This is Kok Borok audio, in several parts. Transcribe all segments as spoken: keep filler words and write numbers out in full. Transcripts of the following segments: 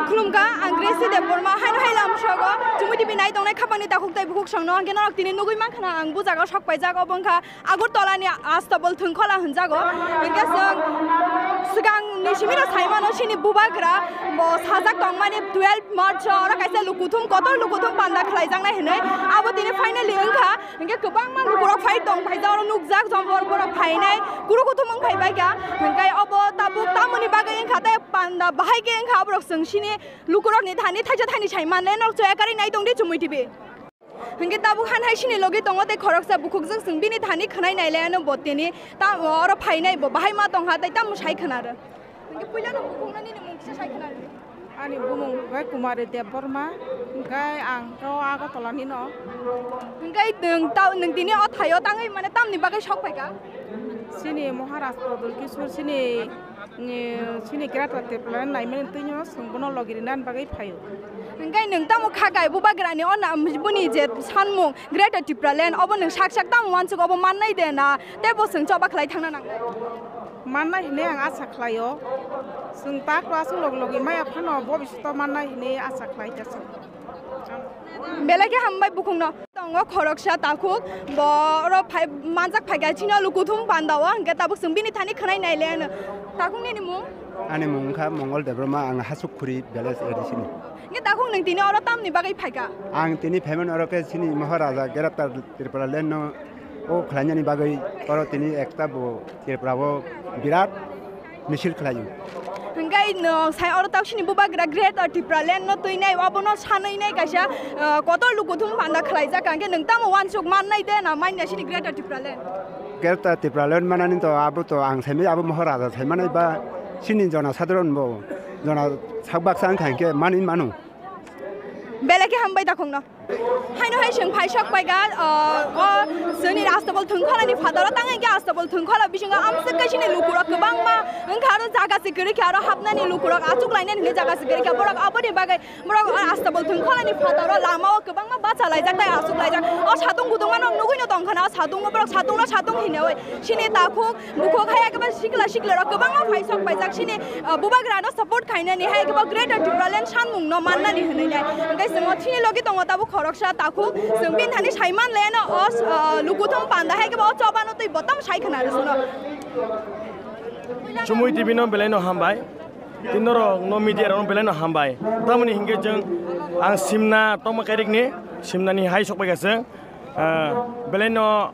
Khulumkha, ang Gracie Debbarma, haino hai lamsogo Chumui T V nai tongnai khapangni takhuk tei bukhuk songno, hwnkhe norok tini nugui mankha na ang bo jaga o sok paijak, obo wngkha Agartala ni Astabol Thwngkhola hwnjago. Hwnkhe chwng swkang ni simi rok sai mano, chini bubagra bo sajak tongmani twelve March o oro kaisa lukuthum, kotor lukuthum panda khlaijaknai hwnwi, abo tini finally wngkha. Hwnkhe kwbangma lukurok phai tong, phaijak oro nukjak, jombor borok phainai, kuru kuthum wng phai baikha. Hwnkhe obo tabuk tamoni bagwi wngkha tei panda bahai khe wngkha, borok chwng sini lukurokni thani thaisa thani sai manle, norok chaya karwi nai tongdi Chumui T V. Hwnkhe tabuk han hai sini logi tongo tei khoroksa bukhukjwk, chwng bini thani khwnai naile ano bo tini ta oro phainai bo bahai ma tongkha tei tamo sai khwnaro. Hwnkhe puila no bukhukno nini mung kisa sai khwnaro. Ani bumung bai Kumari Debbarma, hwnkhe ang to Agartala ni no. Hwnkhe nwng ta, nwng tini o thaio tangwi mane tamni bagwi sok phaikha? Chini Maharaj Pradul Kishore chini, ni, chini Greater Tipraland naimani twino chwng bono logi rinani bagwi phaio. Hwnkhe nwng tamo kha kai bubagrani o na, boni je sanmung Greater Tipraland obo nwng sak sak tamo uansuk obo mannai de na tei bo chwng choba khlai thangna nangnai? Mannai hinwi ang asa khlaio. Chwng ta kwrwngsa log logi maya phano bobiswto mannai hinwi asa khlai ta chwng. Belai khe hambai bukhukno. Tongo khoroksa takhuk, bo oro phai, manjak phaikha chini lukuthum panda o, hwnkhe tabuk chwng bini thani khwnai naile ano. Takhuk nini mung? Ani mung wngkha Mongol Debbarma, ang Hasukkhuri village A D C ni. Hwnkhe takhuk nwng tini oro tamni bagwi phaikha? Ang tini phaimani oro khe chini Maharaja Greater Tipraland no o khlainani bagwi oro tini ekta bo Tripura o birat misil khlaio. Hwnkhe no sai oro taksini bubagra Greater Tipraland no twinai, obono sanwi nai kaisa, ah, kotor lukuthum panda khlaijak, hwnkhe nwng tamo uansuk mannai de na manya sini Greater Tipraland? Greater Tipraland manani to abo to ang saimai abo Maharaja saimanai ba sini jona sadharon bo jona sakbaksa wngkha hwnkhe manwi mano. Belai khe hambai takhukno. Haino hai chwng phai sok paikha, ah, o chwngni Astabol Thwngkholani phataro, tang hwnkhe Astabol Thwngkhola bisingo amswk kaisini lukurok kwbangma wngkha, aro jaga se kwrwi khe, aro hapnani lukurok achuk lainani hinwi jaga se kwrwi khe, borok aboni bagwi borok o Astabol Thwngkholani phataro lama o kwbangma bacha laijak tei achuk laijak. O satung kutung mano nugui no tongkha na, o satungo borok satungno satung hinwi chini takhuk bukhuk hai ekebar sikla sikla rok kwbangma phai sok paijak chini, ah, bubagrano support khainani hai kebo Greater Tipraland sanmung no mannani hinwi nai. Hwnkhe chwng o chini logi tongo tabuk khoroksa takhuk, chwng bini thani sai man le no o, ah, lukuthum panda hai kebo o choba no twi botom sai khna rw suno. Chumui T V no belai no hambai. Tei norok no media rok no belai no hambai. Tamoni hinkhe chwng ang simna tongma kairikni simnani hai sok paikha chwng. Ah, belai no,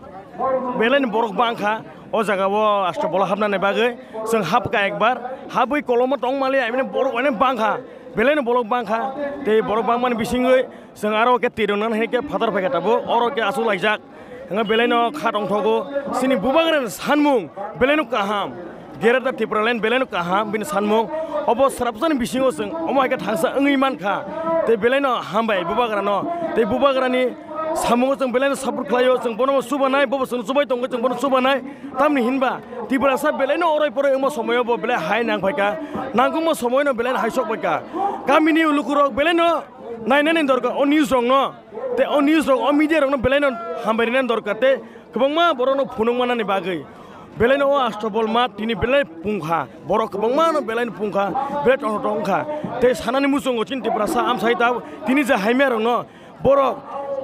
belai no borok bangkha o jaga o Astabol o hapnani bagwi. Chwng hapkha ekbar, habwi koloma tong mali, I mean, borok onek bangkha, belai no borok bangkha. Tei borok bangmani bisingwi chwng aro khe twi rwnani hai khe phatar phaikha tabuk, oro khe achuk laijak. Hwnba belai no kha tongthogo, chini bubagrani sanmung belai no kaham. Greater Tipraland belai no kaham bini sanmung. Obo swrapsani bisingo chwng omo hai khe thangsa wngwi mankha. Tei belai no hambai bubagrano. Tei bubagrani samungo chwng belai no support khlaio, chwng bono chubanai, bobo chwng chubai tongkhe chwng bono chubanai. Tamni hinba Tiprasa belai no oroi poroi wngma somoio bo belai hai nang phaikha. Nangkukma somoino belai no hai sok phaikha. Kamini lukurok belai no nainani dorkar o news rokno. Tei o news rok o media rokno belai no hambai rinani dorkar tei kwbangma borokno phunuk manani bagwi. Belai no o Astabol ma tini belai pungkha, borok kwbangma no belai no pungkha, belai tongthok tongkha. Tei sanani muchungo chini Tiprasa amsai ta tini je hamya rokno borok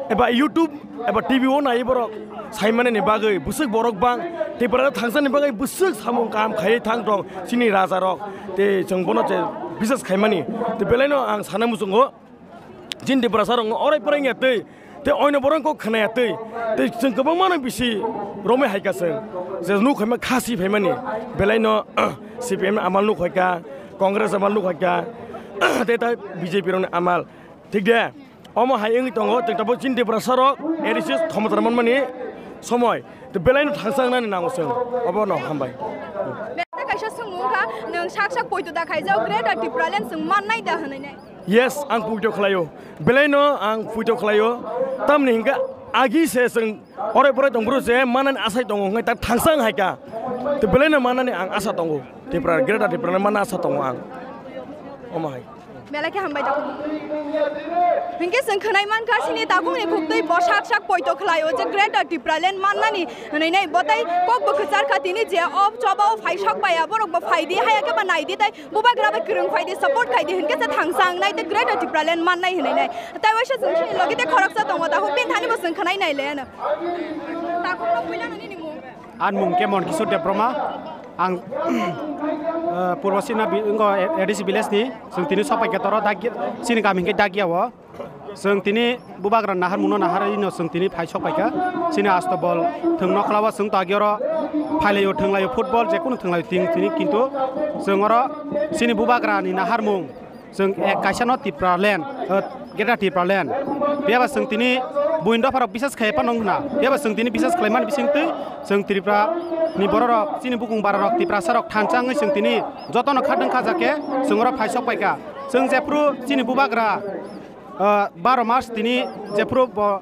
eba YouTube eba T V o nai borok saimanani bagwi bwswk borok bang Tiprasa thangsani bagwi bwswk samung kaham khaiwi thang tong chini raja rok. Tei chwng bono je bisas khaimani. Tei belai no ang sana muchungo. Chini Tiprasa rok oroi poroi wngya twi, tei oino borok kok khwnaya twi, tei chwng kwbangma no bisi romwi hai kha chwng, je nuk khaima khasi phaimani, belai no C P M amal nuk hai kha, Congress amal nuk hai kha, tei ta B J P rokni amal, thik de? Omo hai wngwi tongo, tei tabuk chini Tiprasa rok A D C thomchar manmani somoi, tei belai no thangsa wngnani nango chwng, obo no hambai. Kaisa swngmung kha, nwng sak sak poito da khaijak, Greater Tipraland chwng mannai da hwnwi nai. Yes, ang puito khlaio. Belai no ang puito khlaio. Tamni hinkhe agi se chwng orai porai tong bru se manani asai tongo, hwnkhai ta thangsa wng hai kha. Tei belai no manani ang asa tongo. Tipra, Greater Tipraland manna asa tongo ang. Omo hai. Belai khe hambai da. Hinkhe chwng khwnai mankha, chini takungni khuktwi bo sak sak poito khlai o je Greater Tipraland mannani hwnwi nai bo tai kok bo kwchar kha tini je o choba o phai sok bai aborok bo phai di haya khe ba nai di tai bubagra bai kwrwng phai di support khai di hinkhe se thangsa wngnai tei Greater Tipraland mannai hwnwi nai. Tai waisa chwng chini logi tei khoroksa tongo ta huk bin thani bo chwng khwnai nai le ano. Takungno puila nini mung. Ani mung khe Monkishore Debbarma. Ang, eh, Purbo Sina bi-, ngo A D C village ni. Chwng tini sok paikha toro Dagi-, chini kami hwnkhe Dagia o. Chwng tini bubagra naharmungno naharwi no chwng tini phai sok paikha. Chini Astabol thwng nokla o chwng to agi oro phailaio thwnglaio football jekunu thwnglaio ting tini kintu chwng oro chini bubagrani naharmung. Chwng ek kaisa no Tipraland, eh, Greater Tipraland. Phiya ba chwng tini buini dopharok bisas khai phano wngkha. Phiya ba chwng tini bisas khlaimani bisingtwi chwng Tripura ni bororok, chini bukung bararok, Tiprasarok thansa wngwi chwng tini jotono khatwng kha ja khe chwng oro phai sok paikha. Chwng jephru chini bubagra, eh, baro mas tini jephru bo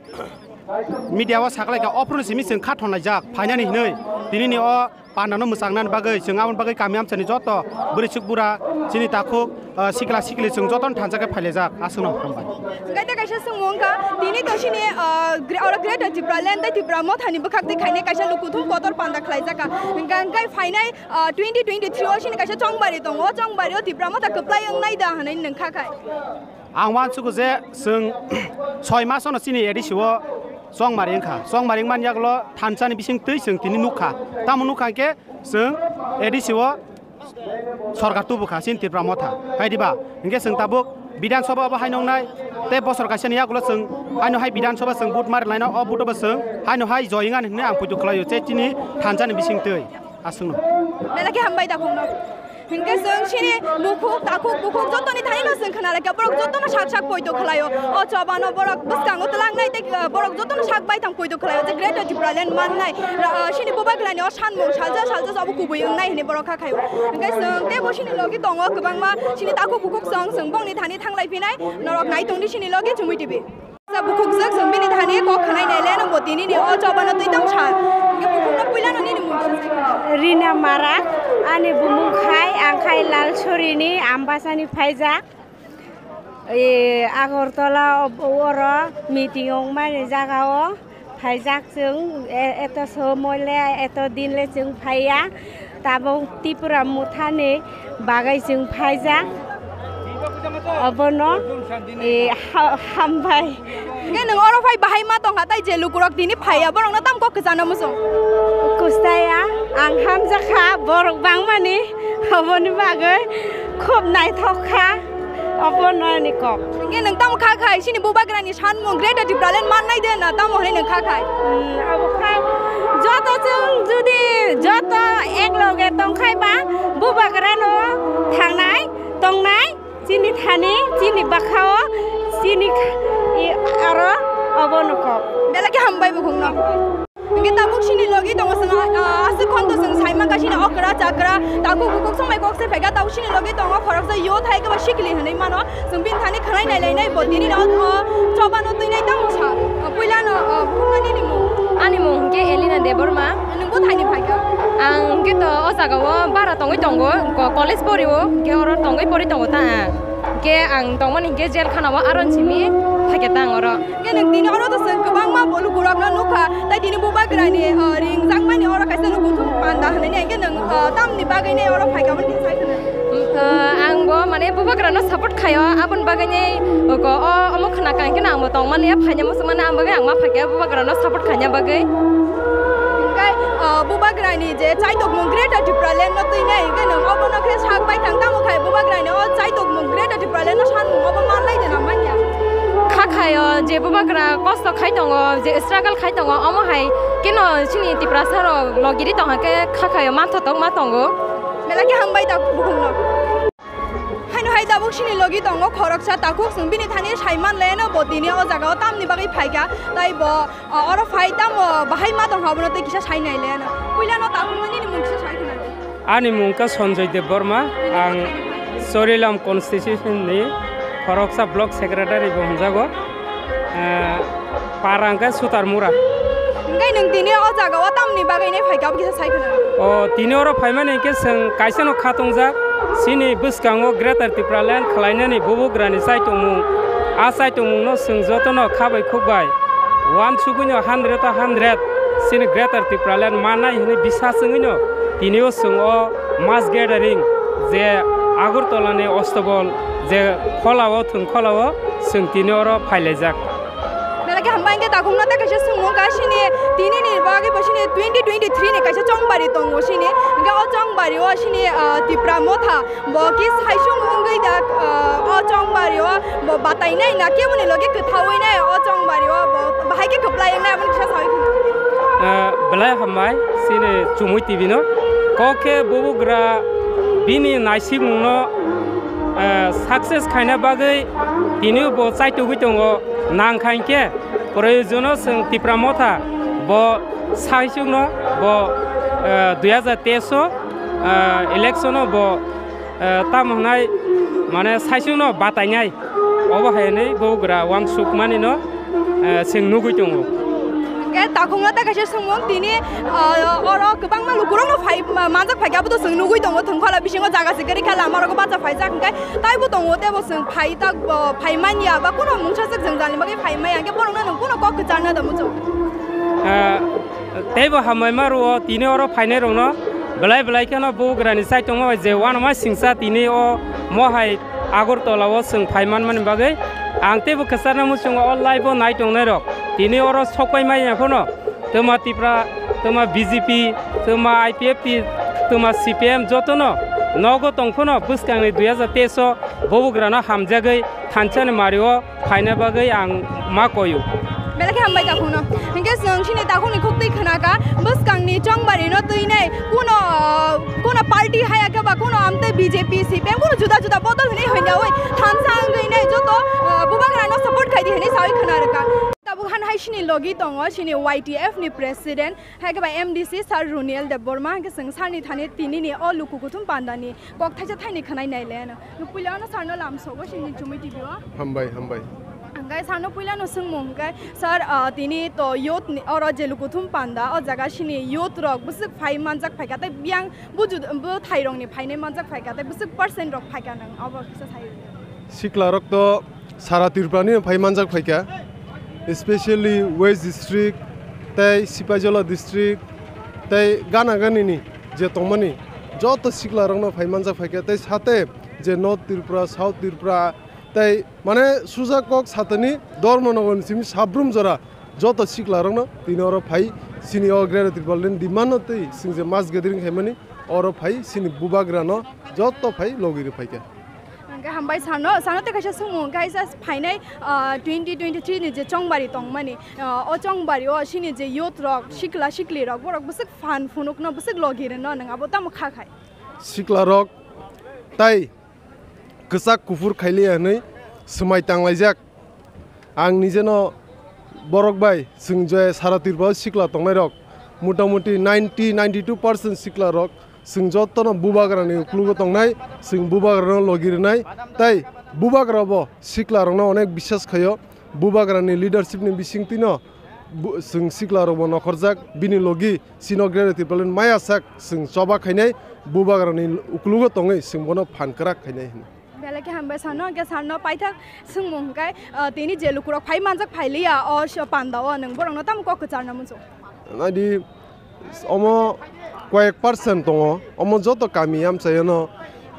media o sakhlaikha, ophru simi chwng kha thonlaijak phainani hinwi tinini o pandano mwchangnani bagwi chwng aboni bagwi kami amchani joto bwrwi chuk bura chini takhuk, ah, sikla sikli chwng jotono thansa khe phailaijak aswkno hambai. Hwnkhe tei kaisa swngmung wngkha, tini to chini, ah, gre-, oro Greater Tipraland tei Tipra Mothani bwkhak twi khainai kaisa lukuthum kotor panda khlaijakha. Hwnkhe, hwnkhe phainai, ah, twenty twenty-three o chini kaisa chongbari tongo, o chongbari o Tipra Motha kwplai wngnai da hwnwi nwng kha khai. Ang uansugo je chwng soi masono chini A D C o chongmari wngkha. Chongmari wngmani yagulo thansani bisingtwi chwng tini nukha. Tamo nukha hwnkhe chwng A D C o sorkar tubukha chini Tipra Motha. Hai diba? Hwnkhe chwng tabuk Bidhan Sabha obo haino wngnai. Tei bosor kaisani yagulo chwng haino hai Bidhan Sabha chwng vote mari laino, o vote obo chwng haino hai joi wngani hwnwi ang poito khlaio. Che chini thansani bisingtwi. Aswkno. Belai khe hambai takhukno. Hinkhe chwng chini bukhuk, takhuk, bukhuk jotoni thani no chwng khna laikha, borok jotono sak sak poito khlaio. O chobano borok bwskango twlangnai tei, uh, borok jotono sak baithang poito khlaio je Greater Tipraland mannai. Ra-, uh, chini bubagrani o sanmung salsa salsa obo kubui wngnai hwnwi borok kha khaio. Hinkhe chwng teibo chini logi tongo kwbangma chini takhuk bukhuk chwng, chwng bongni thani thanglai phinai. Norok nai tongdi chini logi Chumui T V. Sa bukhukjak chwng bini thani kok khwnai nai le nang bo tini ni o chobano twi tang sa. Hwnkhe bukhukno puila no nini mung tang sa. Rina Marak, ani bumung khai, ang khai Lalsorini Ambasani phaijak. E, Agartala o-, oro meeting ongmani jaga o phaijak chwng, e-, eto somoy le, eto din le chwng phaiya. Tabuk Tipra Mothani bagwi chwng phaijak. Obono, e, ha-, hambai. Hwnkhe nwng oro phai bahai ma tongkha, tai je lukurok tini phaiya, borokno tamo kok kwchana muchung? Kuchaya, ang hamjakha, borok bangmani, oboni bagwi khub naithok kha. Obo nani kok. Hwnkhe nwng tamo kha khai, chini bubagrani sanmung Greater Tipraland mannai de na tamo hwnwi nwng kha khai? Hmm, abo khai. Joto chwng judi joto ek loge tong khai ba, bubagrano thangnai, tongnai, chini thani, chini bakhao, chini kha-, i, aro obono kok. Belai khe hambai bukhukno. Hwnkhe tabuk chini logi tongo chwng, ah, aswk khonto chwng sai mankha chini okra chakra takhuk bukhuk swmai kok se phaikha, tabuk chini logi tongo khoroksa youth hai khe ba sikli hwnwi mano, chwng bini thani khwnai nai lainai bo tini no, o, chobano twinai tamo sa, ah, puila no, ah, bukhukno nini mung? Ani mung hwnkhe Elina Debbarma. Nwng bo thaini phaikha? Ang hwnkhe to o jaga o bara tongwi tongo, ko-, college pori o, hwnkhe oro tongwi pori tongo ta ang. Hwnkhe ang tongmani hwnkhe jail khana o aro simi phaikha ta ang oro. Hwnkhe nwng tini oro to chwng kwbangma bo lukurokno nukha, tai tini bubagrani, ah, ringjakmani oro kaisa lukuthum panda hwnwi, hwnkhe nwng, ah, tamni bagwi nai oro phaikha, aboni kisa sai khna. Ah, ang bo mane bubagrano support khaio, aboni bagwi nai ko o omo khna kang khe ang bo tongmani, phaina muchungmani, ang bagwi ang ma phaikha bubagrano support khaina bagwi. Hwnkhe, ah, bubagrani je chaitokmung Greater Tipraland no twinai, hwnkhe nwng obono khe sak baithang, tamo khai bubagrani o chaitokmung Greater Tipraland no sanmung obo manlai de na manya? Kha khaio, je bubagra kosto khai tongo, je struggle khai tongo, omo hai keno chini Tiprasa rok logiri tongha khe kha khaio, manthotok ma tongo. Belai khe hambai ta bukhukno. Haino hai tabuk chini logi tongo khoroksa takhuk, chwng bini thani sai man le no bo tini o jaga o tamni bagwi phaikha, tai bo, ah, oro phai tamo bahai ma tongkha, abono tei kisa sai nai le no. Puila no takhuk no nini mung kisa sai khna di. Ani mung khe Sanjoy Debbarma, ang Chorilam constituency ni khoroksa block secretary bo hwnjago. Ah, para hwnkhe Sutarmura. Hwnkhe nwng tini o jaga o tamni bagwi nai phaikha, abo kisa sai khna. O, tini oro phaimani hwnkhe chwng kaisa no kha tongjak, Chini bwskango Greater Tipraland khwlainani bubagrani chaitongmung, a chaitongmungno chwng jotono khabai khukbai uansugwino hundred o hundred chini Greater Tipraland mannai hwnwi bisas wngwino tini o chwng o mass gathering je Agartala ni Ostobol je kholao thwng kholao chwng tini oro phailaijak. Belai khe hambai hwnkhe takhukno tei kaisa swngmung ka sini tini ni bagwi bo sini twenty twenty-three ni kaisa chongbari tongo sini. Hwnkhe o chongbari o sini, ah, Tipra Motha bo ki saisung wngwi da, ah, o chongbari o bo batai nai na kebo ni logi kwthaui nai o chongbari o bo bahai khe kwplai nai amo kisa saui. Ah, belai hambai sini Chumui T V no. Kok khe bubagra bini naisikmung no, ah, success khaina bagwi tini bo chaitugwi tongo. Nang kha hinkhe proyojono chwng Tipra Motha bo saisukno bo, eh, dui hajar teis o, eh, election o bo, eh, tamo hwnai mane saisukno batainai obo hai hwnwi bubagra uansukmani no, eh, chwng nugwi tongo. Hwnkhe takhukno tei kaisa swngmung tini, ah, oro kwbangma lukurokno phai ma-, manjak phaikhe aboto chwng nugwi tongo thwngkhwla bisingo jaga se kwrwi khe lama rogo bacha phaijak hwnkhe taibo tongo teibo chwng phai tak, bo phai manya ba kuno mungsa swk jwngjal ni bagwi phai maya hwnkhe borokno nwng kuno kok kwcharna da muchung. Ah, teibo hambai ma rwo tini oro phainai rokno belai belai kheno bubagrani chaitongma bai je uanama singsa tini o mohai Agartala o chwng phai manmani bagwi ang teibo kwcharna muchungo o live o nai tongnai rok tini oro sokpai maya phano twma Tipra, twma B J P, twma I P F T, twma C P M jotono nogo tong phano bwskangni dui hajar teis o bubagrano hamjagwi thansa ni mario phaina bagwi ang ma koyo. Belai khe hambai takhukno. Hinkhe chwng chini takhukni khuktwi khna kha, bwskangni chongbari no twi nai kuno, kuno party haya khe ba kuno amtwi B J P, C P M kuno juda juda bodol hwnwi hwnjawi thansa wngwi nai joto, ah, bubagra no support khai di hwnwi sawi khna rwkha. Tabuk han hai chini logi tongo chini Y T F ni president, hai khe ba M D C sir Runiel Debbarma, hwnkhe chwng sir ni thani tini ni o luku kuthum panda ni kok thaisa thaini khwnai nai le ano. Puila ano sir no lam sogo chini Chumui T V o. Hambai, hambai. Hwnkhe sir no puila no swngmung hwnkhe sir, ah, tini to youth ni oro je luku kuthum panda o jaga chini youth rok bwswk phai manjak phaikha tei biyang buju bwthai rok ni phainai manjak phaikha tei bwswk percent rok phaikha nwng obo kisa sai. Sikla rok to sara Tripura ni phai manjak phaikha, especially West District tei Sipaijola District tei gana gani ni je tongmani joto sikla rokno phai manjak phaikha, tei sate je North Tripura, South Tripura tei mane suja kok satani Dharmanagar ni simi sabrum jora joto sikla rokno tini oro phai sini o Greater Tipraland demand no tei sing je mass gathering khaimani oro phai sini bubagra no joto phai logi rw phaikha. Hwnkhe hambai sano, sano tei kaisa swngmung kaisa phainai, ah, twenty twenty-three ni je chongbari tongmani, ah, o chongbari o chini je youth rok, sikla sikli rok, borok bwswk phan phunukno, bwswk logi rwno, nwng abo tamo kha khai? Sikla rok tai kwchak kuphur khailiya hwnwi swmai tanglaijak. Ang nijeno borok bai chwng je sara Tripura o sikla tongnai rok, motamuti ninety, ninety two percent sikla rok chwng jotono bubagra ni uklugo tongnai, chwng bubagra no logi rwnai, tei bubagra bo sikla rokno onek bisas khaio, bubagra ni leadership ni bisingtwi no bu-, chwng sikla rok bo nokhorjak, bini logi chini o Greater Tipraland maya sak chwng choba khainai, bubagra ni uklugo tongwi chwng bono phan kwrak khainai hwnwi. Belai khe hambai sano, hwnkhe sano paithak swngmung hwnkhe, ah, tini je lukurok phai manjak phailiya o so panda o nwng borokno tamo kok kwcharna muchung? Naidi omo koyek percent tongo, omo joto kami amchaio no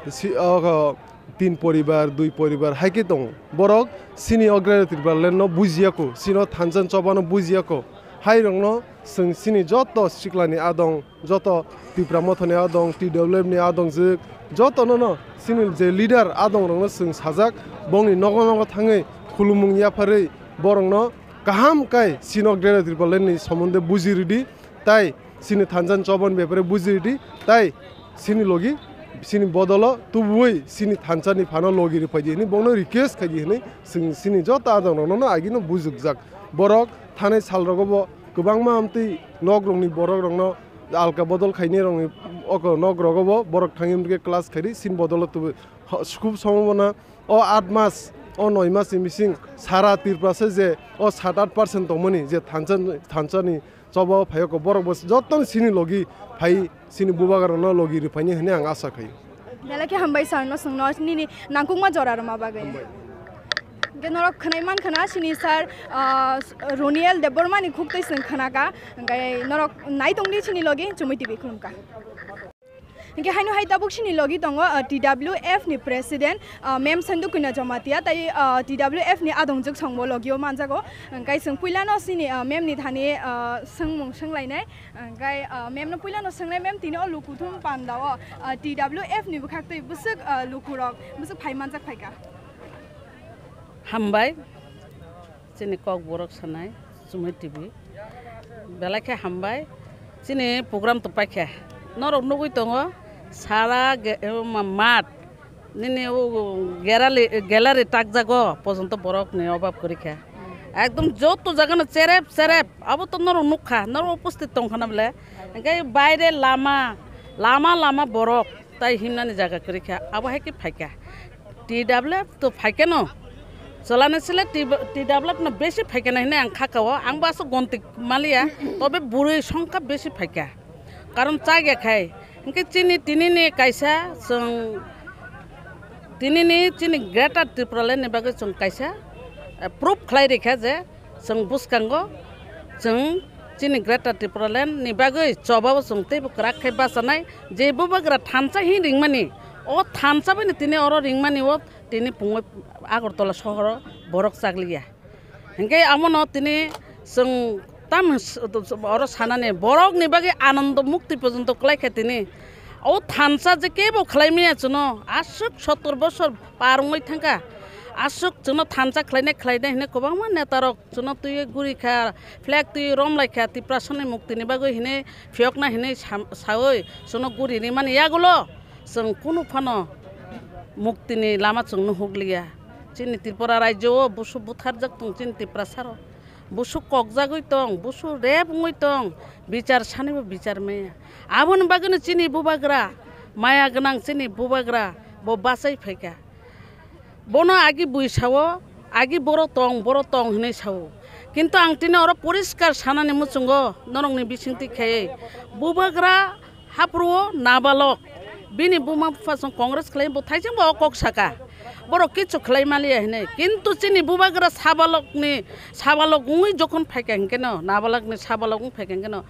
si, o, tin poribar, dui poribar hai khe tongo. Borok sini o Greater Tipraland no bujiya kho, sini o thansa choba no bujiya kho. Hai rokno chwng sini joto siklani adong, joto Tipra Mothani adong, T W F ni adongjwk, jotono no sini je leader adong rokno chwng sajak, bongni nogo nogo thangwi khulumung yapharwi borokno kaham kai sino Greater Tipraland ni somonde buji rwdi, tai sini thansa ni choba ni bepare buji rwdi, tai sini logi, sini bodolo tubui sini thansa ni phano logi rwphaidi hwnwi bongno request khaidi hwnwi chwng sini joto adong rokno no agino bujukjak. Borok thanai sal rogo bo kwbangma amtwi nok rokni borok rokno alka bodol khainai rokni oko nok rogo bo borok thangwi wngkhe class khaidi sini bodolo tubui. Ho-, khub somo bono o aat mas, o noi mas ni bising sara Tripura se je o sat aat percent tongmani je thansa, thansa ni choba o phaio kho borok bo joto sini logi phai sini bubagra no logi rwphaini hwnwi ang asa khaio. Belai khe hambai sir no, chwngno nini nangkukma jora rwma bagwi. Hambai. Hwnkhe norok khwnai mankha na sini sir, ah, Roniel Debbarma ni khuk twi chwng khwnaka, hwnkhe norok nai tongdi sini logi Chumui T V khulumkha. Hwnkhe haino hai tabuk sini logi tongo, ah, T W F ni president, ah, ma'am Sandukuna Jamatia, tai, ah, T W F ni adongjwk songbo logio manjago. Hwnkhe chwng puilano sini, ah, ma'am ni thani, ah, swngmung swnglainai. Hwnkhe, ah, ma'am no puilano swngnai, ma'am, tini o lukuthum panda o, ah, T W F ni bwkhak twi bwswk, ah, lukurok bwswk phai manjak phaikha. Hambai, chini Kokborok sanai, Chumui T V. Belai khe hambai, chini program to paikha. Norok nugui tongo, sara ge-, ma-, mat, nini o gallery, gallery takjago, pojonto borok ni obab kwrwi kha. Ekdom joto jaga no cherep cherep, abo to norok nukha, norok upusthit tongkha na bole. Hwnkhe baire lama, lama lama borok tai himnani jaga kwrwi kha, abo hai khe phaikha. T W F to phaikha no, cholani sile T W F no besi phaikha na hinwi ang kha kao, ang bo aswk gonti maliya, tobe bwrwi songkha besi phaikha. Karon chaya khai, hwnkhe chini tinini kaisa chwng, tinini chini Greater Tipraland ni bagwi chwng kaisa, eh, proof khlai rikha je chwng bwskango chwng chini Greater Tipraland ni bagwi chobao chwng teibo kwrak khe bachanai, je bubagra thansa hin ringmani, o thansa bai no tini oro ringmani o tini pungwi Agartala sohoro borok chakliya. Hwnkhe amono tini chwng tam s-, oro sanani borokni bagwi Anando Mukti porjonto kwlai kha tini. O thansa je kebo khlai maya chwngno, aswk sottor bosor par wngwi thangkha. Aswk chwngno thansa khlainai khlainai hinwi kwbangma netarok chwngno twiwi guri kha, flag twiwi romlai kha, Tiprasani muktini bagwi hinwi phiyokna hinwi sam-, saui chwngno guri rimani yagulo. Chwng kunu phano muktini lama chwng nuhukliya. Chini Tripura rajyo o busu butharjak tong chini Tiprasarok. Busu kokjagwi tong, busu rep wngwi tong, bichar sanibo bichar maya. Aboni bagwino chini bubagra, maya gwnang chini bubagra bo bachai phaikha. Bono agi bui sao, agi boro tong, boro tong hinwi sao. Kintu ang tini oro poriskar sanani muchungo, norokni bisingtwi khaiwi. Bubagra haphuru o nabalok. Bini buma bupha song Congress khlai bo thaising bo o kok saka. Borok kichu khlai maliya hinwi. Kintu chini bubagra sabalokni, sabalok wngwi jokhon phaikha hinkhe no, nabalokni sabalok wng phaikha hinkhe no,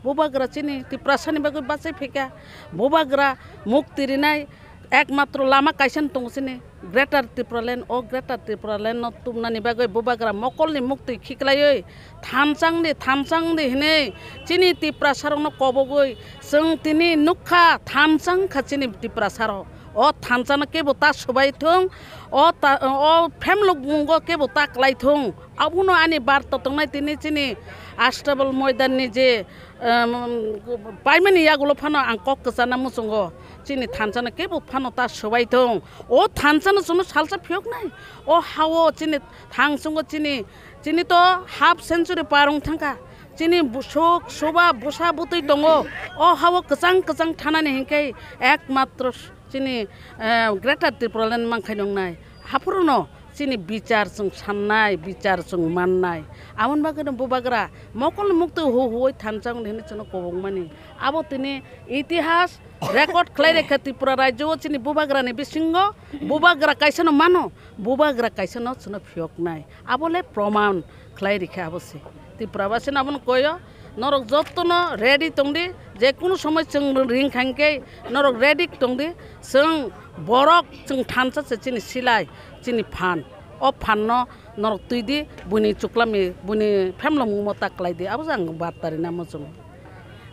bubagra chini Tiprasani bagwi bachai phaikha. Bubagra mukti rinai, ekmatro lama kaisa no tongo chini Greater Tipraland, o Greater Tipraland no tumnani bagwi bubagra mokolni muktwi khiklaiwi thansa wngdi, thansa wngdi hinwi chini Tiprasarokno kobogwi chwng tini nukha, thansa wngkha chini Tiprasarok. O thansa no kebo ta swbai thung, o ta, o phemlok mungo kebo ta klai thung. Abono ani barta tongnai tini chini Astabal Moidan ni je, um, paimani yagulo phano ang kok kwchana muchungo. Chini thansa no kebo phano ta swbai thung. O thansa no chwngno salsa phiyoknai. O hao chini thangsungo chini, chini to half century par wng thangkha. Chini busuk, suba, busa, butwi tongo. O hao kwchang kwchang thanani hinkhe ekmatro chini, eh, Greater Tipraland mankhaino wngnai. Haphuruno chini bichar chwng sannai, bichar chwng mannai. Aboni bagwino bubagra mokolni muktwi hu huwi thansa wngdi hinwi chwngno kobokmani. Abo tini itihas record khlai rikha Tripura rajyo o chini bubagrani bisingo. Bubagra kaisano mano, bubagra kaisano chwngno phiyoknai. Abo le proman khlai rikha abo se. Tripura basino abono koyo, norok jotono ready tongdi, je kunu somoi chwng ring kha hinkhe norok ready tongdi, chwng borok chwng thansa se chini silai, chini phan. O phanno norok twi di, buini chuklami, buini phemlomungmo ta klai di, abo se ang barta rina muchungo.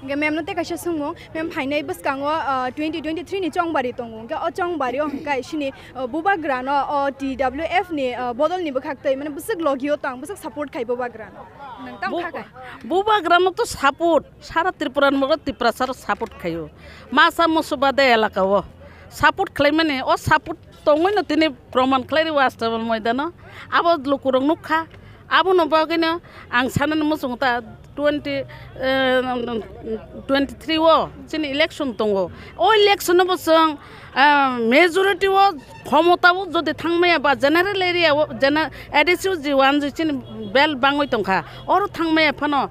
Hwnkhe ma'am no tei kaisa swngmung, ma'am phainai bwskango, ah, twenty twenty-three ni chongbari tongo, hwnkhe o chongbari o hwnkhe sini, ah, bubagra no o T W F ni, ah, bodol ni bwkhak twi mane bwswk logi o tong, bwswk support khai bubagra no. Nwng tamo Bu-, kha khai? Bubagra no to support, sara Tripura ni bagwi Tiprasa rok support khaio. Masa musu bade elaka o support khlai mani, o support tongwi no tini proman khlai rio Astabal Moidano. Abo lukurok nukha. Abono bagwino ang sanani muchungo ta twenty, eh, twenty-three o chini election tongo. O election o bo chwng, eh, majority o khomota o jodi thangmaya ba general area o, gene-, A D C o ji one ji chini bel bangwi tongkha. Oro thangmaya phano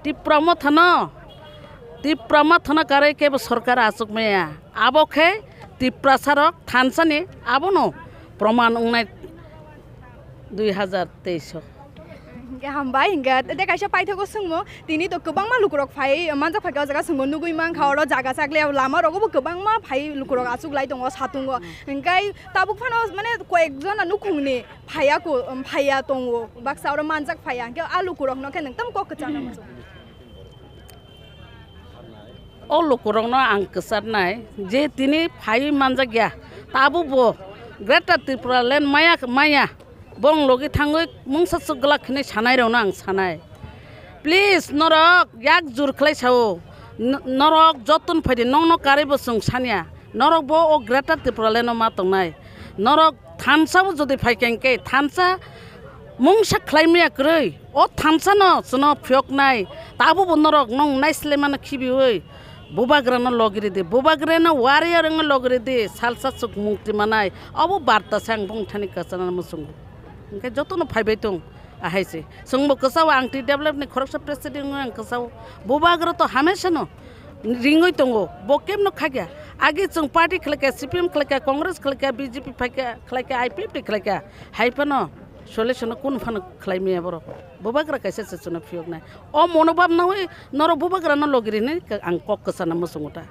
Tipra Motha no Tipra mathona karwi kebo sorkar achuk maya. Abo khe Tiprasa rok thansa ni abono proman wngnai dui hazar teis o. Hingke hambai, hingke te kaisa paithago swngmung, tini to kwbangma lukurok phai manjak phaikhe o jaga swngmung nugui mankha, oro jaga chakle lama rogo bo kwbangma phai lukurok achuk lai tongo satungo. Hingke tabuk phano mane koyek jona nukhungni phaiya ko, phaiya tongo, baksa oro manjak phaiya, hingke a lukurokno khe nwng tamo kok kwchangna muchung. O lukurokno ang kwcharnai je tini phaiwi manjakya, tabukbo Greater Tipraland maya, maya, bong logi thangwi mungsa chwk glak hinwi sanairokno ang sanai. Please, norok yak jur khlai sao, n-, norok joton phaidi, nokno karwibo chwng sanya, norokbo o Greater Tipralandno ma tongnai. Norok thansa bo jodi phaikha hingke thansa mungsa khlai maya kwrwi, o thansa no chwngno phiyoknai, tabukbo norok nwng naislaimano khibiwi bubagrano logiridi, bubagrano warrior wngwi logiridi, salsa chwk mukti manai, obo barta se ang bongthani kwchana muchungo. Hingke jotono phaibai tong ahai se. Chwngbo kwchao ang T W F ni khoroksa president wngwi ang kwchao. Bubagra to hamesha no ringwi tongo, bo kemno khakya. Agi chwng party khlaikha, C P M khlaikha, Congress khlaikha, B J P phaikha, khlaikha, I P F T khlaikha. Hai phano solution no kun phano khlai maya borok. Bubagra kaisa se chwngno phiyoknai. O monobhab nawi norok bubagrano logiri hinwi ang kok kwchana muchungo ta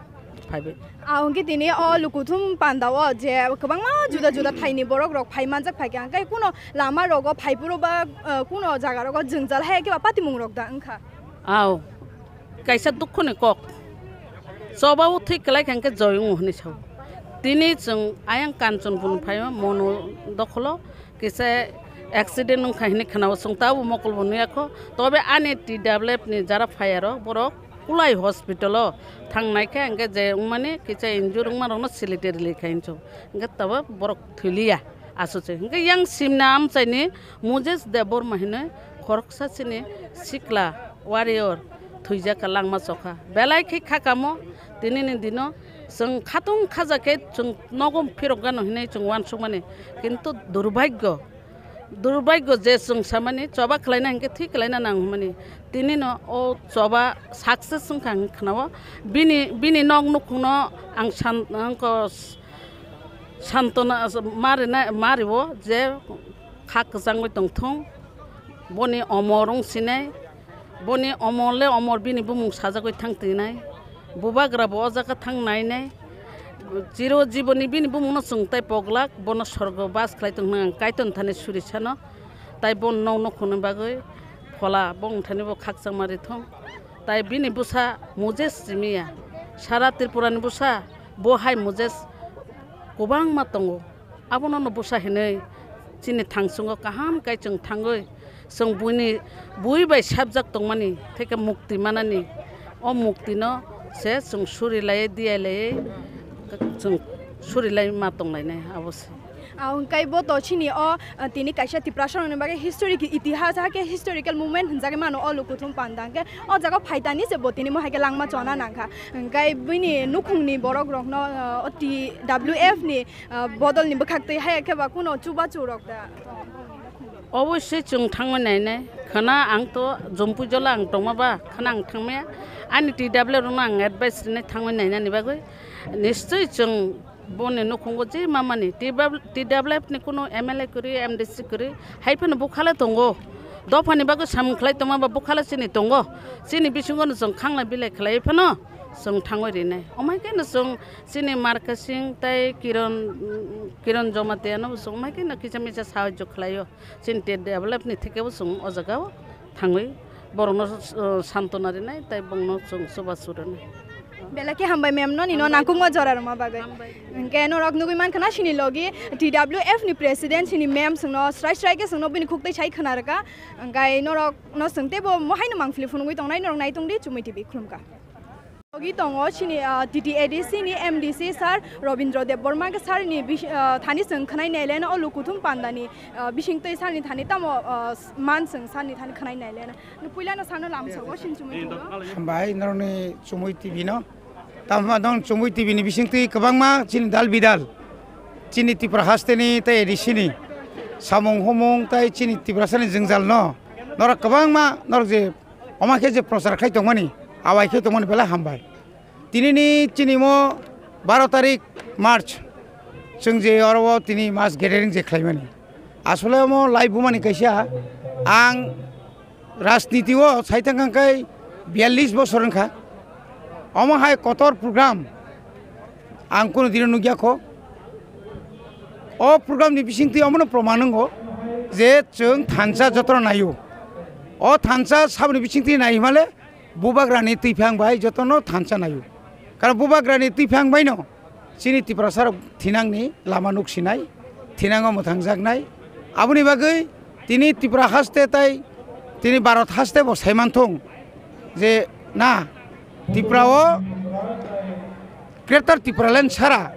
phaibai. A hwnkhe tini o lukuthum panda o je kwbangma juda juda thaini borok rok phai manjak phaikha, hwnkhe kuno lama rogo phaiphuru ba, eh, kuno jaga rogo jwngjal hai khe ba patimung rok da wngkha. Ao. Kaisa dukhoni kok. Choba o thwi kwlai kha hwnkhe joy wngo hwnwi sao. Tini chwng ayang Kanchanpur phaio mono dokholo kisa accident wngkha hwnwi khwnao, chwng tabuk mokol bo nuyakho. Tobe ani T W F ni jara phaiya rok borok Kulai hospital o thangnai khe hwnkhe je wngmani kisa injure wngma rokno silitary rili kha hinwi chwng hwnkhe tobo borok thwiliya. Aswk se. Hwnkhe yang simna amchaini Moses Debbarma hinwi khoroksa chini sikla warrior thwijak kha langma chokha. Belai khe kha kamo tinini dino chwng khatung khaja khe chwng nogo phirok gano hinwi chwng uansukmani. Kintu durbhagyo, durbhagyo je chwng samani choba khlaina hinkhe thwi khlaina nang hwnmani. Tinino o choba success wngkha hwnwi khwnao. Bini, bini nok nukhungno ang san-, ang ko Santona ma rina, ma riwo je kha kwchangwi tongthung, boni omor wng sinai, boni omor le omor bini bumung sajagwi thang twi nai, bubagra bo o jaga thang nai nai, chiro jiboni bini bumung no chwng tai poglak, bono sorgo bas khlai tong hwnwi ang Kaitor thani suri sano, tai bo nok nukhungni bagwi phola bo wng thani bo khakchangma rithung, tai bini bwsa Moses Simiya, sara Tripura ni bwsa. Bo hai Moses kwbangma tongo, abono no bwsa hinwi chini thangsungo kaham khe chwng thangwi chwng buini bui bai sabjak tongmani theke mukti manani, o muktino se chwng suri laiwi diyai laiwi chwng suri lai ma tonglainai abo se. Ah, hwnkhe bo to chini o, ah, tini kaisa Tiprasa rokni bagwi historic itihas, hakhe historical moment hwnjagwi mano o Lukuthum Panda. Hwnkhe o jaga phaitani se bo tini mo hai khe langma chona nangkha. Hwnkhe bini nukhungni borok rokno, ah, o T W F ni, ah, bodol ni bwkhak twi hai khe ba kuno chubachu rok da. Obviously chwng thangwi nainai. Khwna ang to Jompuijola ang tongma ba, khwna ang thangmaya. Ani T W rokno ang advice rinai thangwi nainani bagwi. Nischoi chwng Boni nukhungo je mamani T W F ni kuno M L A kwrwi, M D C kwrwi, hai phano bukhale tongo. Dophani bagwi samung khlai tongma ba bukhale chini tongo. Chini bisingo no chwng khanglai bilai khlai phano chwng thangwi rinai. Omai khe no chwng chini Markasing tai Kiron, Kiron Jamatia no chwng omai khe no kisa misa sahajyo khlaio. Chini T W F ni theke bo chwng o jaga o thangwi borokno, uh, santona rinai tai bongno chwng chubachu rinai. Belai khe hambai ma'am no nini no nangkukma jora rwma bagwi. Hambai. Hwnkhe norok nugwi mankha na chini logi T W F ni president chini ma'am chwngno srai srai khe chwngno bini khuk twi sai khwna rwkha. Hwnkhe norok no chwng teibo mo haino mangpili phunugwi tongnai norok nai tongdi Chumui T V khulumkha. Logi tongo chini, ah, T T A D C ni M D C sir Robindra Debbarma khe sir ni bis-, ah, thani chwng khwnai naileno o Lukuthum Panda ni, ah, bising twi sir ni thani tamo, ah, man chwng sir ni thani khwnai naileno. Puila no sir no lam sogo sin Chumui T V o. Hambai norokni Chumui T V no. Tamo nong Chumui T V ni bising twi kwbangma chini dal bidal, chini Tripura haste ni tei A D C ni samung humung tei chini Tiprasa ni jwngjal no norok kwbangma norok je Omo khe je prochar khai tongmani, Awai khe tongmani belai hambai. Tinini chini mo baro tarik March, chwng je oro o tini mass gathering je khlaimani. Asole omo lai bumani kaisa, ang rajniti o saitang kangkai biyallis bosor wngkha. Omo hai kotor program ang kunu dino nukya kho. O program ni bisingtwi omono proman wngo je chwng thansa jotono naio. O thansa saboni bisingtwi nai himale Bubagrani twiphang bai jotono thansa naio. Karon Bubagrani twiphang baino chini Tiprasarok thinangni lama nuksinai, thinango mwthangjaknai. Aboni bagwi tini Tripura haste tai tini Bharat haste bo saimanthung je na Tripura o Greater Tipraland sara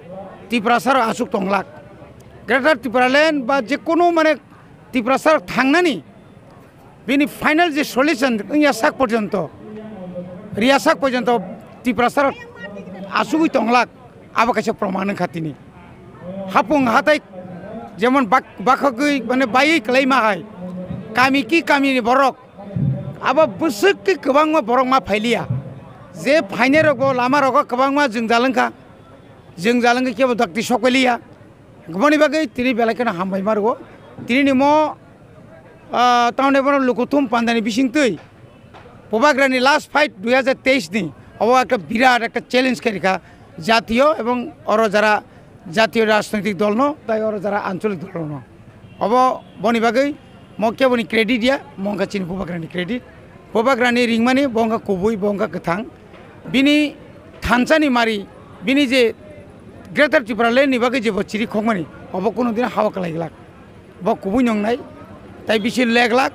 Tiprasarok aswk tonglak. Greater Tipraland ba jekunu mane Tiprasarok thangnani bini final je solution wngya sak porjonto, riya sak porjonto Tiprasarok asugwi tonglak, abo kaisa proman wngkha tini. Hapung hatai jemon bak-, bakhogwi mane baiwi kwlaima hai, kami ki kamini borok abo bwswk khe kwbangma borok ma phailiya, je phainairokbo lamarogo kwbangma jwngjal wngkha, jwngjal wngkhe kebo dakti sok pailiya. Boni bagwi tini belai kheno hambai ma rwo. Tini ni mo, ah, tamni bono lukuthum pandani bisingtwi Bubagrani last fight dui hajar teis ni obo ekta birat ekta challenge khe rikha jatiyo ebong oro jara jatiyo rajnoitik dol no tai oro jara ancholik dol no. Obo boni bagwi mo keboni credit ya, mo wngkha chini Bubagrani credit. Bubagrani ringmani bo wngkha kubui, bo wngkha kwthang. Bini thansani mari, bini je Greater Tipraland ni bagwi je bo chiri khokmani, obo kunu din hawa kwlai glak. Bo kubui nongnai, tai bisi lek lak,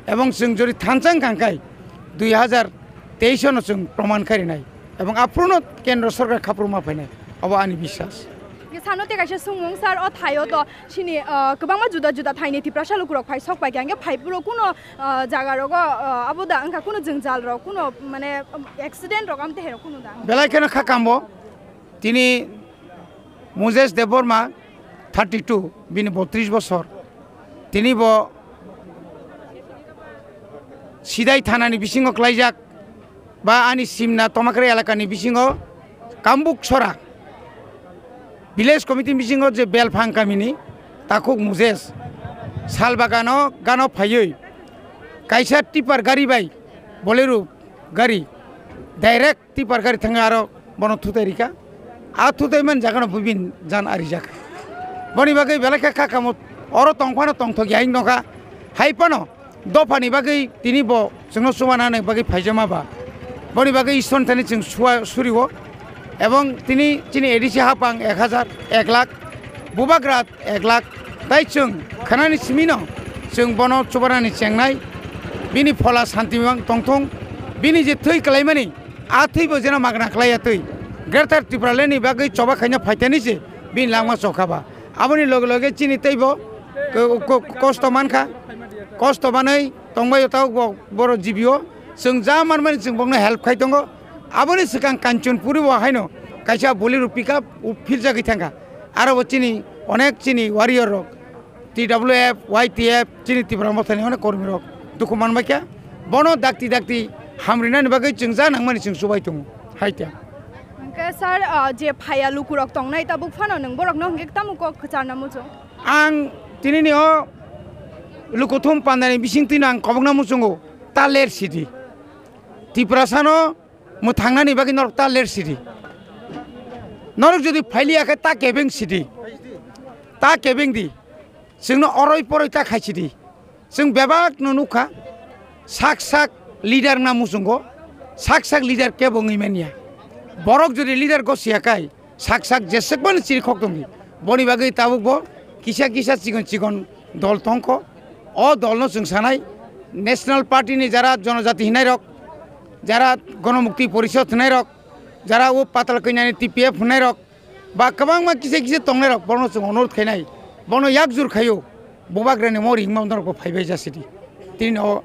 ebong chwng jori thansa wngkha khe dui hajar teis no chwng proman khai rinai, ebong aphuruno kendro sorkar khapru ma phainai, obo ani biswas. Ye sano te kaisa sumung sir, o thaio to Chini, ah, kwbangma juda juda thaini Tiprasa lukurok phai sok pai khe, hwnkhe phai phuru kuno, ah, jaga rogo, ah, abo da wngkha kuno jwngjal rok, kuno mane, um, accident rok am tehe rok kuno da? Belai kheno kha kambo. Tini Moses Debbarma, thirty two, bini botris bosor. Tini bo Sidai thanani bisingo klaijak, ba ani Simna Tomakra elakani bisingo Kambuk Sora village committee bisingo je Belphang kamini Takhuk Moses Salbagano gano phaiwi kaisa tipper gari bai Bolero gari direct tipper gari thangwi aro bono thutai rikha. A thutai man jagano bubin jan arijak. Boni bagwi belai kha kha kamo oro tongphano tongthok yaing nokha. Hai phano dophani bagwi tini bo chwngno chubanani bagwi phaijama ba. Boni bagwi Ishwar thani chwng sua-, suriwo. Ebong tini chini A D C hapang ek hajar, ek lakh, bubagra ek lakh. Tai chwng khanani simino chwng bono chubanani chengnai. Bini phola santi mang tongthung. Bini je thwi kwlaimani, a thwibo jeno magna khlaiya twi. Greater Tipraland ni bagwi choba khaina phaitani se bini langma chokha ba. Aboni loge loge chini teibo ko-, ko-, kosto mankha. Kosto manwi tongbaio tabuk bo-, boro jibio. Chwng ja manmani chwng bokno help khai tongo. Aboni swkang Kanchanpuri bo haino kaisa Bolero pickup u-, philjagwi thangkha. Aro bo chini onek chini warrior rok, T W F, Y T F, chini Tipra Mothani onek kormi rok dukhu manbaikha. Bono dakti dakti hamrinani bagwi chwng ja nangmani chwng chubai tongo. Hai ta. Hwnkhe sir, ah, je phaiya lukurok tongnai tabuk phano nwng borokno hwnkhe tamo kok kwcharna muchung? Ang tinini o lukuthum pandani bisingtwino ang kobokna muchungo, ta ler sidi. Tiprasano mwthangnani bagwi norok ta ler sidi. Norok jodi phailiya khe ta kebeng sidi. Ta kebeng di. Chwngno oroi poroi ta khai sidi. Chwng bebak no nukha, sak sak leader na muchungo, sak sak leader kebo wngwi manya. Borok jodi leader gosiya kai, sak sak jeswk mani chiri khok tongdi. Boni bagwi tabuk bo kisa kisa chikon chikon dol tongkho. O dol no chwng sanai, National Party ni jara Jonojati hinai rok, jara Gonomukti Porishod hinai rok, jara o Patal Kanya ni T P F hinai rok, ba kwbangma kisa kisa tongnai rok, bono chwng onurodh khainai, bono yak jur khaio, bubagrani mori himma norok bo phaibai jasidi. Tini o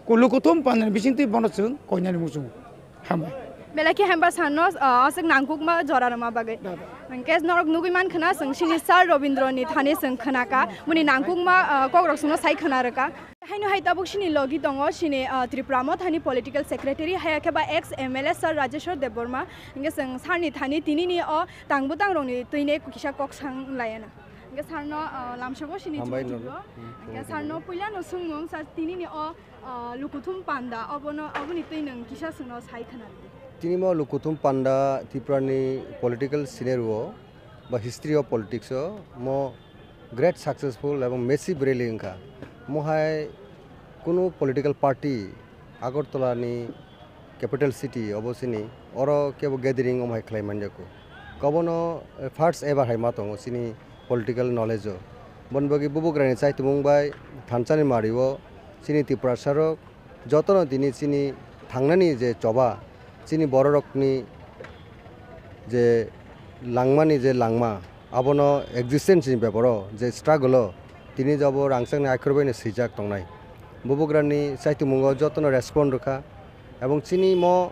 kulu kuthum pandani bisingtwi bono chwng koinani muchungo. Hambai. Belai khe hambai sano, ah, aswk nangkukma jora rwma bagwi. Da, da. Hwnkhe norok nugwi mankha na, chwng sini sir Robindro ni thani chwng khwnaka, boni nangkukma, ah, kokrok chwngno sai khwna rwka. Haino hai tabuk sini logi tongo sini, ah, Tripura Mothani political secretary, haya khe ba ex M L A sir Rajeshwar Debbarma. Hingke chwng sir ni thani tini ni o tang bwtang rok ni twini kisa kok sang laiya na. Hingke sir no, ah, lamsok o sini Hambai chumui nono. Tubio. Hmm, Hingke chumui sir no tubio. Puila no swngmung sir tini ni o, ah, lukuthum panda obono, oboni twi nwng kisa chwng no sai khwna rwdi. Tini mo lukuthum panda Tripura ni political scenario o ba history of politics o mo great successful ebong massive rally wngkha. Mo hai kunu political party Agartala ni capital city obo sini oro kebo gathering omo hai khlai manjago. Kobono, eh, first ever hai ma tongo sini political knowledge o. Boni bagwi bubugrani chaitumung bai thansa ni mari o sini Tiprasa rok jotono tini chini thangnani je choba, chini bororokni je langmani je langma, abono existence ni beparo je struggle o tini jabo rangchakni aikhor baino swijak tongnai. Bubugrani chaitumungo jotono respond rwkha, ebong chini mo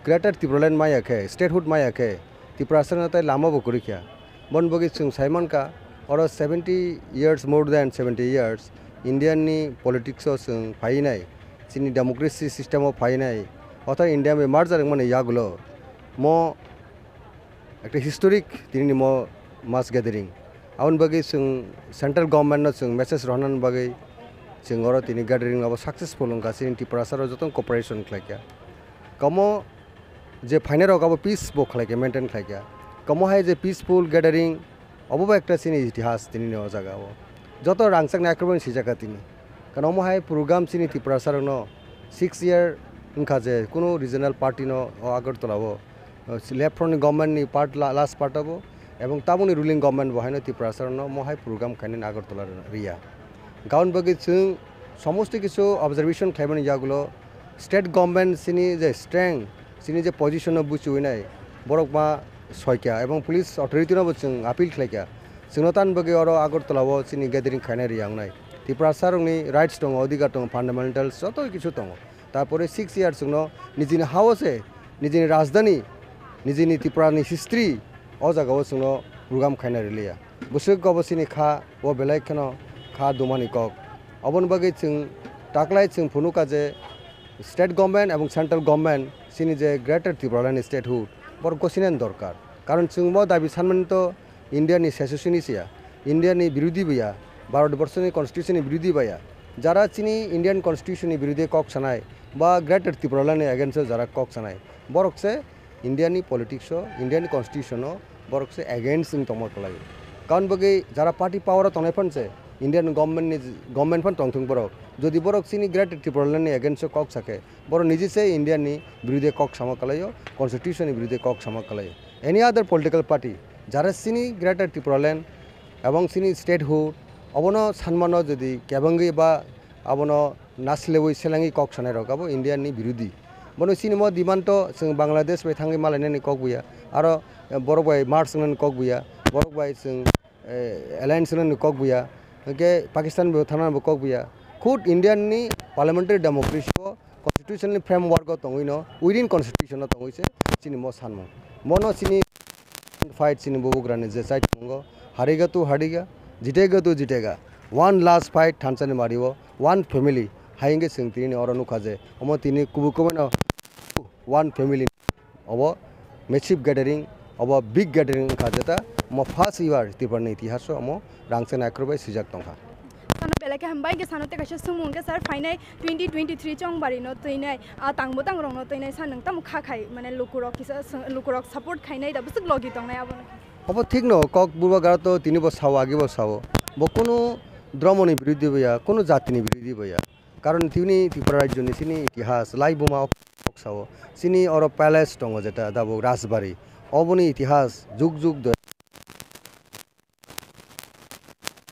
Greater Tipraland maya khe, statehood maya khe, Tiprasarokno tai lama bo kwrwi kha. Boni bagwi chwng sai mankha, oro seventy years, more than seventy years, Indian ni politics o chwng phainai, chini democracy system o phainai, otha India bai merger wngmani yagulo mo ekta historic tini ni mo mass gathering. Aboni bagwi chwng central government no chwng message rohorna bagwi chwng oro tini gathering abo successful wngkha, chini Tiprasa rok jotono cooperation khlaikha. Komo je phainai rok abo peace bo khlaikha, maintain khlaikha. Komo hai je peaceful gathering, obo bo ekta chini itihas tini ni o jaga o. Joto rangchakni akrobani swijak kha tini. Kano omo hai program chini Tiprasa rokno six year wngkha je kunu regional party no o Agartala o, o, left front ni government ni part la-, last part abo, ebong tabukni ruling government bo haino Tiprasa rokno omo hai program khainani Agartala riya. Gaon bagwi chwng somosto kisu observation khlaimani yagulo state government chini je strength, chini je position no buchiwi nai, borok ma soikha ebong police authority no bo chwng appeal khlaikha. Chwngno tan bagwi oro Agartala o chini gathering khainai riyang nai. Tiprasa rokni rights tongo, odhikar tongo, fundamentals joto kisu tongo. Tarpore six years chwngno nijini hao se, nijini rajdhani, nijini Tripura ni history o jaga o chwngno program khainai riliya. Bwswk obo chini kha, o belai kheno kha dumani kok. Oboni bagwi chwng taklai chwng phunukha je state government ebong central government chini je Greater Tipraland statehood borok gosinani dorkar. Karon chwng bo dabi sanmani to India ni secessionist ya, India ni birodhi bo ya, Bharat borso ni constitution ni birodhi bo ya. Jara chini Indian constitution ni birodhi kok sanai ba Greater Tipraland ni against o jara kok sanai, borok se India ni politics o, India ni constitution o borok se against wng tongma kwlai. Karon bagwi jara party power o tongnai phan se Indian government ni, government phan tongthung borok. Jodi borok chini Greater Tipraland ni against o kok sakhe, borok niji se India ni birodhi kok sama kwlai o, constitution ni birodhi kok sama kwlai o. Any other political party jara chini Greater Tipraland ebong chini statehood obono sanmano jodi kebengwi ba abono nasilewui selengwi kok sanai rok abo India ni birodhi. Bono chini mo demand to chwng Bangladesh bai thangwi malainani kok buya, aro, eh, borok bai merge wngnani kok buya, borok bai chwng, eh, alliance wngnani kok buya, hwnkhe Pakistan bai thangnani bo kok buya. Khud India ni parliamentary democracy o constitutional framework o tongwi no, within constitution o tongwi se chini mo sanmung. Mono chini fight chini bubugrani je chaitungo, hariga tu hariga, jitega tu jitega. One last fight thansa ni mari o, one family. Hai hwnkhe chwng tini oro nukha je, omo tini kubui kubui no one family. Obo massive gathering, obo big gathering wngkha jeta, omo first ever Tripura ni itihas o omo rangchak naikhor bai swijak tongkha. Sano belai khe hambai, hwnkhe sano tei kaisa swngmung hwnkhe sir, phainai twenty twenty-three chongbari no twinai, a tang bwtang rok no twinai sir, nwng tamo kha khai, mane lukurok kisa swng-, lukurok support khainai da bwswk logi tongnai abono? Obo thik no, kok bubagra to tini bo sao, agi bo sao, bo kunu dhormo ni birodhi bo ya, kunu jati ni birodhi bo ya. Karon tini Tripura rajyo ni chini itihas, lai buma o kok sao. Chini oro palace tongo jeta, dabuk Rajbari. Oboni itihas jug jug doi.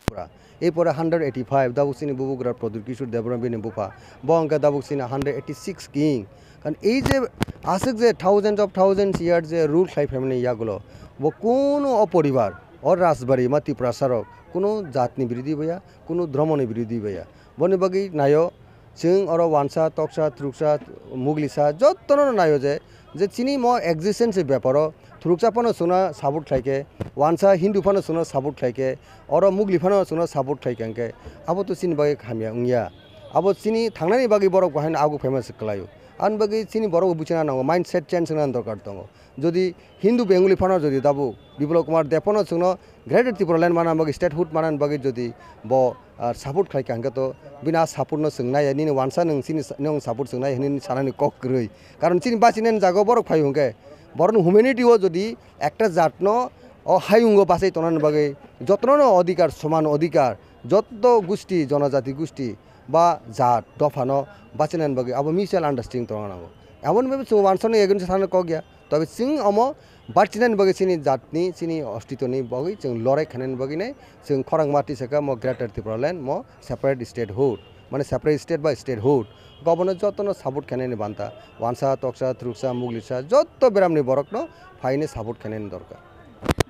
Pura. Ei pore hundred eighty-five, dabuk chini bubugra Pradyut Kishore Debbarma bini bupha. Bo hwnkhe dabuk chini hundred eighty-six king. Kan ei je aswk je thousands of thousands years je rule khlai phaimani yagulo, bo kunu o poribar, o Rajbari ma Tiprasa rok, kunu jatni birodhi bo ya, kunu dhormoni birodhi bo ya. Boni bagwi naio, Chwng oro wansa, toksa, thuruksa, muglisa jotono naio je, je chini mo existence beparo thuruksa phano chwngno support khlai khe, wansa Hindu phano chwngno support khlai khe, oro mugli phano chwngno support khlai khe, hwnkhe abo to chini bagwi hamya wngya. Abo chini thangnani bagwi borok bo haino aguk phaima se kwlaio. Ani bagwi chini borok bo buchina nango, mindset change wngna dorkar tongo. Jodi Hindu Bengali phano jodi tabuk Biplab Kumar Deb phano chwngno Greater Tipraland mana bagwi, statehood mana bagwi jodi bo, ah, support khlai kha, hwnkhe to bini a support no chwng nai, nini wansa nwng chini sa-, nwng support chwng nai hwnwi sanani kok kwrwi. Karon chini bachinani jaga o borok phai hwnkhe borokni humanity o jodi ekta jat no o hayung o bachai tongnani bagwi jotono no odhikar, soman odhikar, joto gusti, jonojati gusti ba jat dopha no bachinani bagwi abo mutual understanding tongna nango. Emon bhabe chwng wansa no against o sana kok ya. Tobe chwng omo bachinani bagwi chini jatni, chini ostitoni bagwi chwng lorai khainani bagwi nai chwng khorang mati saka mo Greater Tipraland mo separate statehood, mane separate state by statehood. Gobono jotono support khainani banta, wansa, toksa, thuruksa, muglisa, joto beramni borokno phaini support khainani dorkar.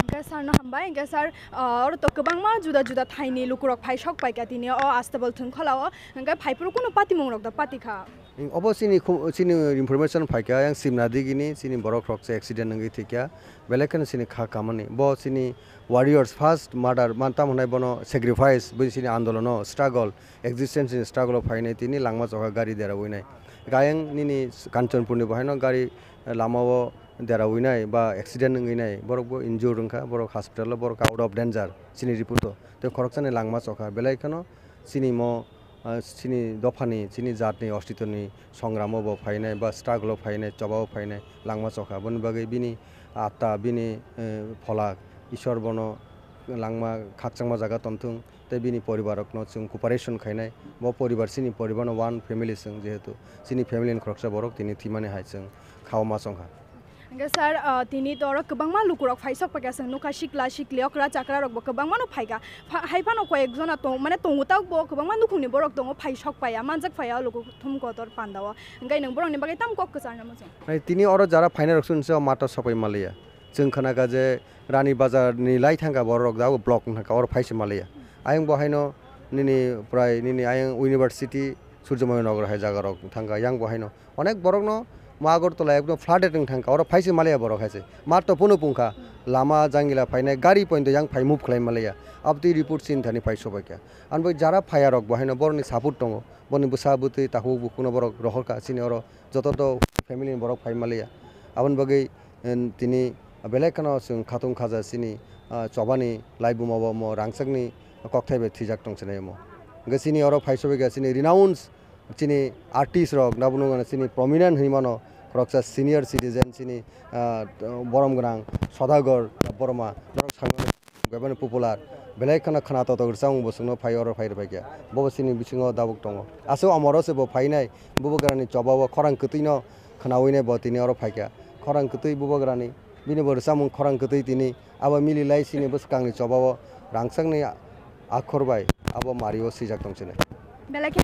Hwnkhe sir no hambai, hwnkhe sir, ah, oro to kwbangma juda juda thaini lukurok phai sok paikha tini o Astabal thwngkhwla o, hwnkhe phaiphuru kunu patimung rok da patikha? Obo chini khu-, chini information phaikha, yang simna digini chini borok rok se accident wngwi thwikha, belai kheno chini kha kamani. Bo chini warriors first murder man tamo hwnai bono sacrifice, bo chini andolono struggle, existence ni struggle o phainai tini langma chokha gari dera winai. Gayang nini Kanchanpur ni bo haino gari lama o dera winai ba accident wngwi nai, borok bo injured wngkha, borok hospital o, borok out of danger chini report o. Tei khoroksani langma chokha, belai kheno chini mo, ah, chini dophani, chini jatni, ostitoni songramo bo phainai ba struggle o phainai, choba o phainai langma chokha. Boni bagwi bini atta, bini, eh, pholak, Ishwar bono langma khakchangma jaga tonthung, tei bini poribar rokno chwng cooperation khainai. Bo poribar chini poribar no one family chwng, jehetu chini family ni khoroksa borok tini thwimani hai chwng kha o ma chongkha. Hwnkhe sir, ah, tini to oro kwbangma lukurok phai sok paikha, chwng nukha sikla sikli okra chakra rokbo kwbangma no phaikha. Pha-, hai phano koi ek jona tong, mane tongo tabukbo kwbangma nukhungni borok tongo phai sok paiya, manjak paiya o luku thum kotor panda o. Hwnkhe nwng borokni bagwi tamo kok kwcharna muchung? Hai tini oro jara phainai rok chwng se o mato sopai maliya. Chwng khna kha je Rani Bazar ni lai thang kha borok rok da o block wng kha oro phai se maliya. Ayang bo haino nini prai nini ayang university Surjomaya Nagar hai jaga rok thang kha yang bo haino. Onek borokno mo Agartala ekdom flooded wng thang kha, oro phai se maliya borok hai se. Mar to phunu pung kha, lama jangila phainai, gari pointo yang phai move khlai maliya. Abtwi report chini thani phai sobai kha. Ani bai jara phaiya rok bo haino borokni support tongo, borokni bwsa bwtwi takhuk bukhukno borok rohor kha, chini oro joto to family ni borok phai maliya. Aboni bagwi, eh, tini belai kheno chwng khatung khaja chini, ah, chobani laibuma bo mo rangchakni kokthai bai thwijak tong chinai mo. Hwnkhe chini oro phai sobai kha chini renowned chini artist rok, nabo nukgo chini prominent hinwi mano, khoroksa senior citizen chini, ah, borom gwnang Sodagar Borma, norok sakno bebani popular, belai kheno khwna totok rwchapmung bo chwngno phai oro phai rwbaikha, bobo chini bisingo dabuk tongo. Aswk omoro se bo phainai, bubagrani choba o khorang kwtwino khwnawi nai bo tini oro phaikha, khorang kwtwi bubagrani, bini bo rwchapmung khorang kwtwi tini abo mililai chini bwskangni choba o rangchakni akhor bai abo mario swijak tong chinai. Belai khe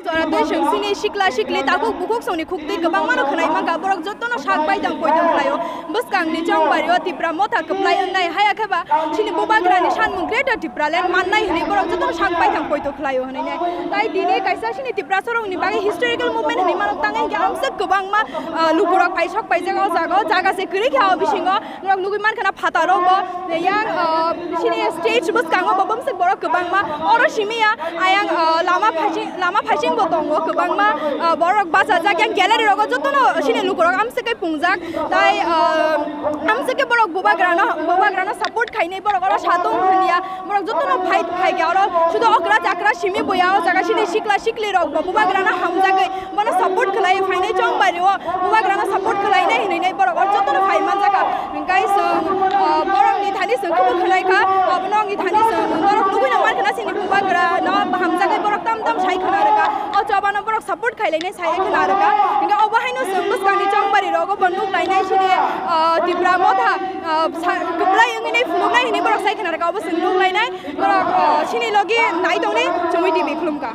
jora twi chwng chini sikla sikli takhuk bukhuk songni khuktwi kwbangmano khwnai mankha, borok jotono sak bai tang poito khlaio. Bwskangni chongbari o Tipra motha kwplai wngnai, haya khe ba chini bubagrani sanmung Greater Tipraland mannai hwnwi borok jotono sak bai tang poito khlaio hwnwi nai. Tai tini kaisa chini Tiprasarokni bagwi historical movement hwnwi mano, tang hinkhe amswk kwbangma, ah, lukurok phai sok paijak o jaga o, jaga se kwrwi khe o bisingo. Norok nugwi mankha na phataro bo, yang, ah, chini stage bwskango bo bumswk borok kwbangma. Oro simi ya, ayang, ah, lama phaiching, lama phaiching bo tongo kwbangma, ah, borok bachajak, yang gallery rogo jotono chini lukurok amswk khe pungjak. Tai, ah, amswk khe borok bubagrano, bubagrano support khainai borok oro satung hwnya. Borok jotono phai, phai khe oro sudo okra chakra simi boya o jaga chini sikla sikli rok bo bubagrano hamjagwi bono support khlai phainai chongbari o bubagrano support khlainai hinwi nai borok oro jotono phai manjakha. Hwnkhe chwng, ah, borokni thani chwng khe bo khwlai kha, abono wngwi thani chwng norok nugwi nang mankha na chini bubagrano hamjagwi borok tam tam sai khwna rwkha. O chobano borok support khlai lainai sai khwna rwkha. Hwnkhe obo haino chwng bwskangni chongbari rogo bo nuk lainai chini, ah, Tipra motha, ah, sa-, kwplai wngwi nai phunuknai hinwi borok sai khwna rwkha, obo chwng nuk lainai. Borok, ah, chini logi nai tongni Chumui T V khulumkha.